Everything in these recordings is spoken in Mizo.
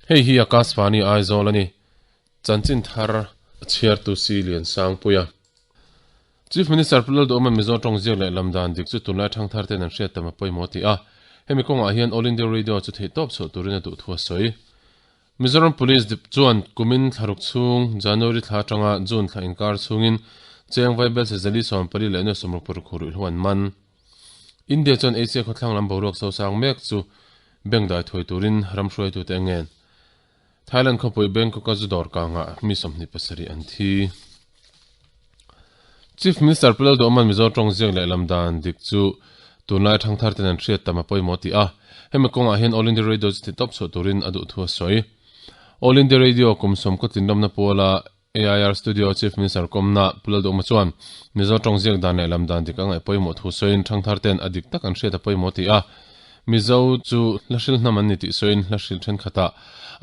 Hei hi Akashvani Aizawl a ni. Chanchin thar chhiartu si Liansangpuia. Chief Minister Pu Lalduhawma Mizo tawng ziak leh lam dan dik chu tunlai thangthar ten an hriat tam a pawimawh ti a. Hemi kawngah hian All India Radio chu theihtawp chhuah turin a duh thu a sawi. Mizoram Police dip chuan kumin thlaruk chhung, January thla atanga June thla inkar chhungin cheng vaibel sezali 14 leh nuaih 66 ruih hlu an man. India chuan Asia khawthlang lam boruak sosang mek chu bank dai thuai turin ram hruaitute a ngen. Thailand khawpui Bangkok-a zu dawr kangah mi 27 an thi. Chief Minister Pu Lalduhawma'n Mizo tawng ziak leh lam dan dik chu tunlai thangthar ten an hriat tam a pawimawh ti a, hemi kawngah hian All India Radio chu ti tawp chhuah turin a duh thu a sawi. All India Radio kum sawm kaw tlinramna puala AIR Studio Chief Minister kawmna Pu Lalduhawma chuan Mizo tawng ziak dan leh lam dan dik a ngaih pawimawh thu sawiin thangthar ten a dik tak an hriat a pawimawh ti a, Mizo chu hla hril hnam an ni tih sawiin hla hril thenkhatah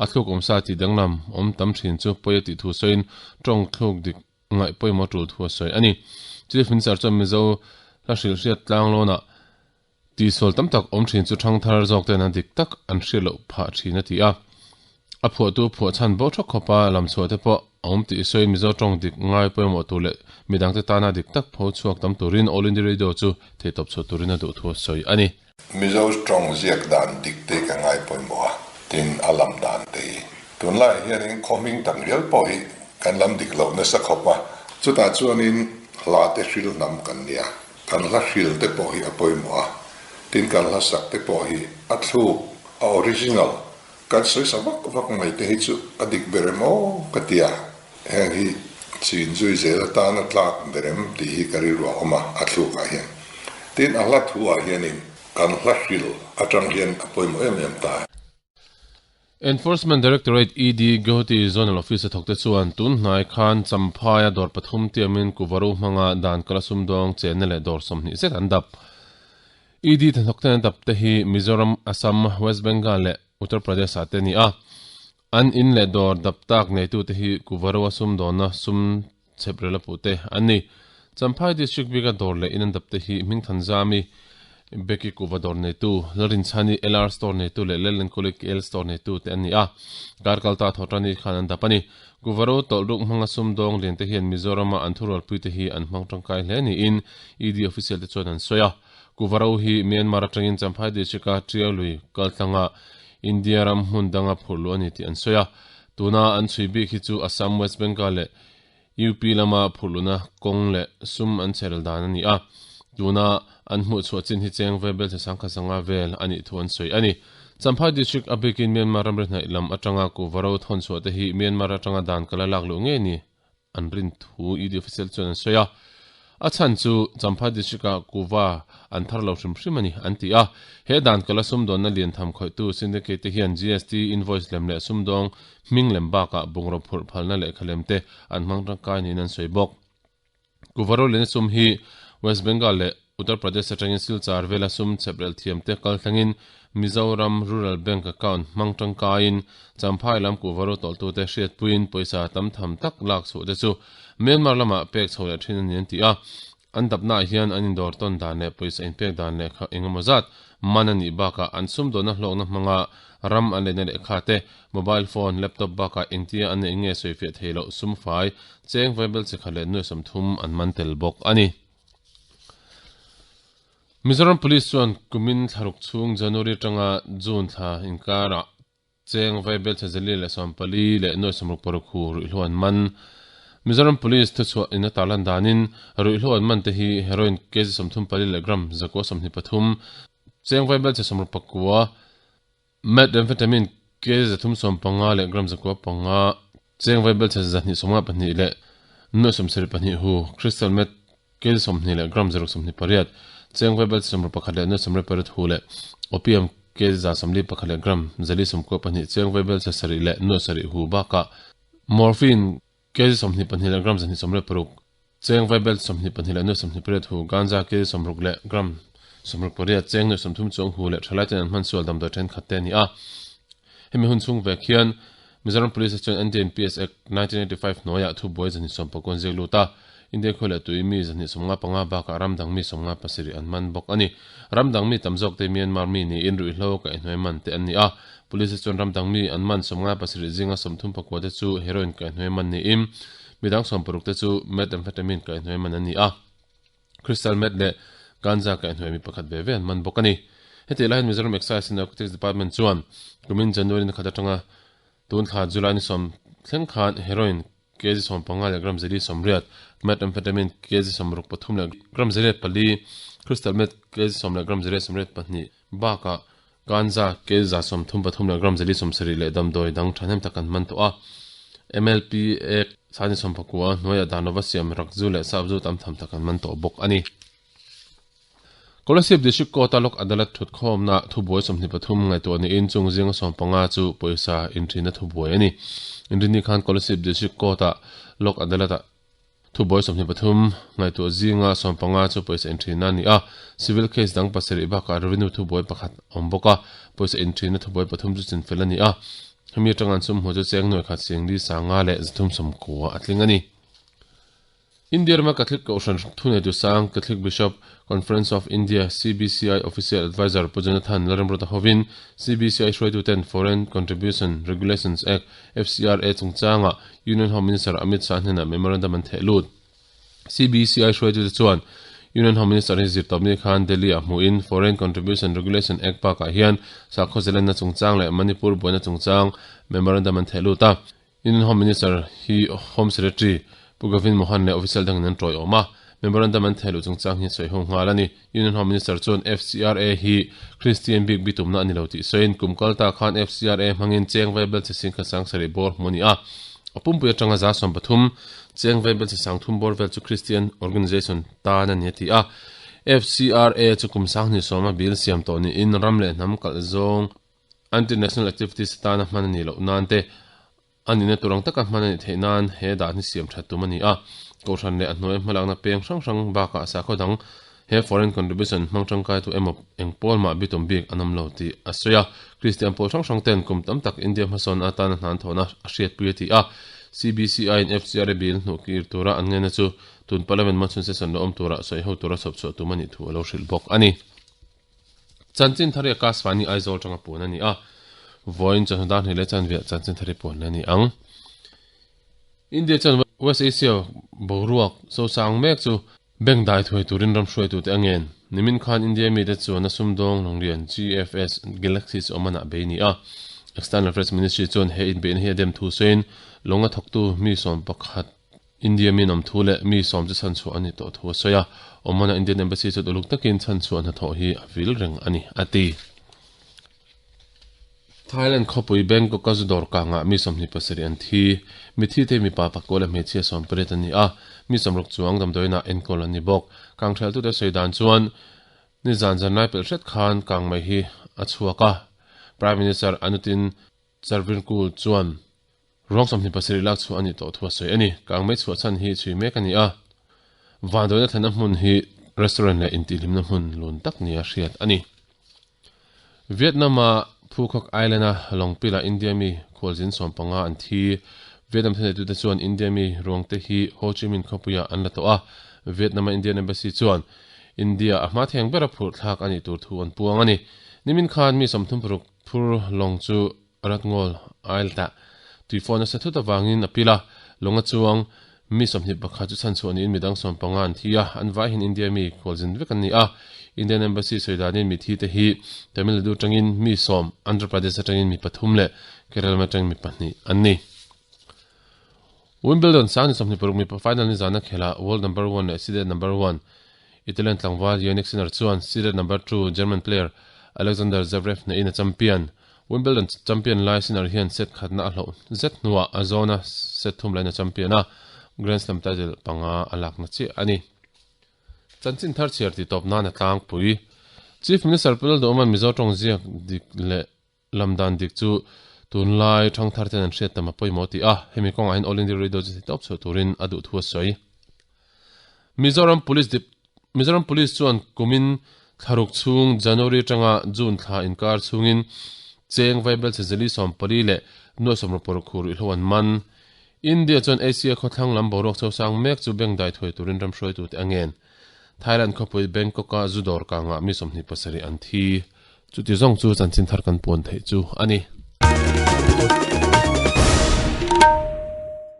a thluk awmsa tih danglam awm tam thin chu pawi a tih thu sawiin tawng thluk dik ngaih pawimawh tul thu a sawi a ni. Chief Minister chuan Mizo hla hrilh hriat tlanglawnah tihsual tam tak awm thin chu thangthar zawk ten a dik tak an hriat loh phah thin a ti a. A phuahtu phuah chhan bo thawk khawpa lam chhuah te pawh a awm tih sawiin Mizo tawng dik ngai pawimawh tur leh midangte tana dik tak pho chhuak tam turin All India Radio chu theihtawp chhuah turin a duh thu a sawi a ni. Mizo tawng ziak dan dik te ka ngai pawimawh a, tin a lam dan te hi. Tunlaiah hianin khaw hming tam rial pawh hi kan lam dik loh nasa khawp a, chutah chuanin hla te hril hnam kan nia, kan hla hril te pawh hi a pawimawh a, tin kan hla sak te pawh hi a thluk, a original, kan sawi sa vak vak mai te hi chu a dik ber em aw ka ti a, heng hi chin zui zel atana tlak ber em tih hi ka rilru a awm a, a thlukah hian. Tin, a hla thuah hianin kan hla hril atang hian a pawimawh em em ta. Enforcement Directorate, ED, Guwahati Zonal Office a thawkte chuan tun hnai khan Champhaia dawr pathum tiamin Kuvaru hmanga dan kala sumdawng chenna leh dawr 20 zet an dap. ED hnathawkte an dap te hi Mizoram, Assam, West Bengal leh Uttar Pradesh ah te a ni a. An in leh dawr dap tak neitute hi Kuvaru-a sumdawnna sum chhep rel a puh te an ni. Champhai District bika dawr leh in an dap te hi Hmingthanzami, Becky Kuva dawr neitu, Lalrinchhani LR Store neitu leh Lalenkawli KL Store neitu te an ni a. Kar kalta Thawhṭani khan an dap a ni. Kuvaru tawlhruk hmanga sumdawng lian te hian Mizorama an thurualpui te hi an hmang ṭangkai hle niin ED official te chuan an sawi a. Kuvaru hi Myanmar aṭangin Champhai District-a Ṭiau lui kaltlanga India ram hmun danga phurh luh a ni tih an sawi a. Tuna an chhui bik hi chu Assam, West Bengal leh UP lama phurh luhna kawng leh sum an chherel dan a ni a. Tuna an hmuh chhuah chin hi cheng ve bel thlasangkha sanga vel a nih thu an sawi a ni. Champhai District a bikin Myanmar ramri hnaih lam atanga kuhva ro thawn chhuah te hi Myanmar atanga dan kala lak luh ngei ni an rin thu ED official chuan an sawi a. A chhan chu Champhai District-ah kuhva an thar lo hrim hrim a ni, an ti a. He dan kala sumdawnna lian tham khawihtu syndicate te hian GST invoice lem leh sumdawng hming lem bakah bungraw phurh phalna lehkha lem te an hmang tangkai niin an sawi bawk. Kuhva rolian sum hi West Bengal leh Uttar Pradesh atangin Silchar vela sum chheprel thiamte kal thlengin Mizoram Rural Bank account hmang tangkaiin Champhai lam kuhva ro tawlhtute hriatpuiin pawisa tam tham tak lak chhuah te chu Myanmar lamah pek chho leh thin a ni an ti a. An dapnaah hian an indawr tawn dan leh pawisa inpek dan lehkha engemaw zat man a nih bakah an sumdawnna hlawkna hmanga ram an leina lehkha te, mobile phone, laptop bakah engtia an neih nge sawifiah thei loh sumfai, cheng vaibel chikhat leh nuai 30 an man tel bawk a ni. Mizoram Police chuan kumin thlaruk chhung January atanga June thla inkarah cheng vaibel chhe 144 leh nuai 66 hu ruihhlo an man. Mizoram Police thuchhuah in a tarlan danin ruihhlo an man te hi heroin kg 34 leh gram 123, cheng vaibel chhe 69, Methamphetamine kg 315 leh gram 905, cheng vaibel chhe 252 leh nuai 72 hu, crystal meth kg 20 leh gram 628, cheng vaibel chhe 61 leh nuai 78 hu leh opium kg 141 leh gram 492, cheng vaibel chhe 7 leh nuai 7 hu bakah morphine kg 22 leh gram 226, cheng vaibel 22 leh nuai 28 hu, ganja kg 60 leh gram 68, cheng nuai 30 chuang hu leh thalai ten an hman sual damdawi thenkhat te a ni a. Hemi hun chhung vek hian Mizoram Police chuan NDNPS Act 1985 hnuaiah thubuai 219 ziak lut a, India khawi leh tui mi 255 bakah ram dang mi 57 an man bawk a ni. Ram dang mi tam zawk te Myanmar mi niin ruihhlo kaihhnuai man te an ni a. Police te chuan ram dang mi an man 57 zinga 34 te chu heroin kaihhnuai man niin midang 60 te chu methamphetamine kaihhnuai man an ni a. Crystal meth leh ganja kaihhnuai mi pakhat ve ve an man bawk a ni. Hetiang lai hian Mizoram Excise and Narcotics Department chuan kumin January ni khat atanga tun thla July ni sawm thleng khan heroin kg 15 leh gram zeli 80, methamphetamine kg 63 leh gram zeli pali, crystal meth kg 10 leh gram zeli 82 bakah ganja kg 133 leh gram zeli 70 leh damdawi dang thahnem tak an man tawh a. MLP Act sani 19 hnuaiah dan lova siam rakzu leh sapzu tam tham tak an man tawh bawk a ni. Kolasib District Court-a Lok Adalat thutkhawmna thubuai 23 ngaihtuah niin chung zinga 15 chu pawisa inthina thubuai a ni. Inrinni khan Kolasib District Court-a Lok Adalat-ah thubuai 23 ngaihtuah zinga 15 chu pawisa inthina a ni a, civil case dang pasarih bakah revenue thubuai pakhat a awm bawk a, pawisa inthina thubuai pathum chu chinfel a ni a, hemi atanga an sum hmuh chu cheng nuai khat sing li sanga leh 390 a tling a ni. India rama Catholic Kohhran thuneitu sang Catholic Bishop Conference of India, CBCI, Official Adviser Pu Jonathan Lalremruata hovin CBCI hruaituten Foreign Contribution Regulations Act, FCRA, chungchanga Union Home Minister Amit Shah hnenah memorandum an theh lut. CBCI hruaitute chuan Union Home Minister hi zirtawpni khan Delhi-ah hmuhin Foreign Contribution Regulation Act bakah hian sakhaw zelenna chungchang leh Manipur buaina chungchang memorandum an theh lut a. Union Home Minister hi Home Secretary Pu Gavin Mohan leh official dangin an tawiawm a, memorandum an thehluh chungchang hi sawi ho nghal a ni. Union Home Minister chuan FCRA hi Christian bik bitumna a ni lo tih sawiin kum kal ta khan FCRA hmangin cheng vai belchhe singkhat sang sarih bawr hmu a ni a, a pumpui atanga 13% cheng vai belchhe sang thum bawr vel chu Christian Organisation tan a ni a ti a. FCRA chu kum sanghnih sawma bill siam tawh niin ram leh hnam kalh zawng Anti-national activities atana hman a nih loh nan te, a nihna tur ang taka hman a nih theih nan he dan hi siam that tum a ni a. Kohhran leh a hnuai hmalakna peng hrang hrang bakah sakhaw dang he foreign contribution hmang tangkaitu emaw eng pawl mah bitum bik an awm lo tih a sawi a. Kristian pawl hrang hrang ten kum tam tak India hmasawn atana hna an thawhna a hriatpui a ti a. CBCI in FCRA bill hnuh kir tura an ngaihna chu tun Parliament monsoon session lo awm tura sawi ho tura chhawp chhuah tum a nih thu a lo hrilh bawk a ni. Chanchin thar hi Akashvani Aizawl atanga puan a ni a, vawiin chawhnu dar hnih leh chanve ah chanchin thar hi puan a ni ang. India chuan West Asia boruak sosang mek chu bank dai thuai turin ram hruaitute a ngen. Nimin khan India mite chuan a sumdawng lawnglian GFS Galaxy chu awm anah bei a ni a. External Affairs Ministry chuan he inbeihna hi a dem thu sawiin lawnga thawktu mi 11 India mi nawm thu leh mi sawm chu chhanchhuah a nih tawh thu a sawi a, Oman-a Indian Embassy chuan uluk takin chhanchhuah hnathawh hi a vil reng a ni, a ti. Thailand khawpui Bangkok-a zu dawr kangah mi 27 an thi. Mithi te mipa pakua leh hmeichhia 18 an ni a, mi 60 chuang damdawiinah enkawl an ni bawk. Kangtheltute sawi dan chuan nizan zanlai pelh hret khan kang mai hi a chhuak a, Prime Minister Anutin Charvirkul chuan Ruang 27 lak chhuah a nih tawh thu a sawi a ni. Kangmei chhuah chhan hi chhui mek a ni a, vanduaina thlenna hmun hi restaurant leh intihhlimna hmun lun tak nia hriat a ni. Vietnam-a Phu Quoc Island-a lawngpilah India mi khualzin 15 an thi. Vietnam thuneitute chuan India mi ruangte hi Ho Chi Minh khawpuiah an la tawh a, Vietnam-a Indian Embassy chuan India a hma theng bera phurh thlak a nih tur thu an puang a ni. Nimin khan mi 36 phur lawng chu Ratngawl Isle-ah tuifawn nasa thut avangin a pil a, lawnga chuang mi 21 chu chhanchhuah niin midang 15 an thi a, an vai hian India mi khualzin vek an ni a. Indian Embassy sawi danin mi thi te hi Tamil Nadu atangin mi sawm, Andhra Pradesh atangin mi pathum leh Kerala atangin mi pahnih an ni. Wimbledon sang ni 26 mipa final nizana khelhah world number one leh seeded number one Italian tlangval Jannik Sinner chuan seeded number two German player Alexander Zverev hnehin a champion. Wimbledon champion lai Sinner hian set khatna a hloh zet hnuah a zawna set thum lain a champion a, Grand Slam title panga a lakna chiah a ni. Chanchin thar chhiar tih tawp nan a tlangpui. Chief Minister Pu Lalduhawma'n Mizo tawng ziak dik leh lam dan dik chu tunlai thangthar ten an hriat tam a pawimawh tih a, hemi kawngah hian All India Radio chu tawp chhuah turin a duh thu a sawi. Mizoram Police Dep Mizoram Police chuan kumin thlaruk chhung January atanga June thla inkar chhungin cheng vaibel che zeli 14 leh nuai 66 khur ruihhlo an man. India chuan Asia khawthlang lam boruak chosang mek chu bank dai thuai turin ram hruaitute a ngen. Thailand khawpui Bangkok-a zu dawr kangah mi 27 an thi. Chuti zawng chu chanchin thar kan puan theih chu a ni.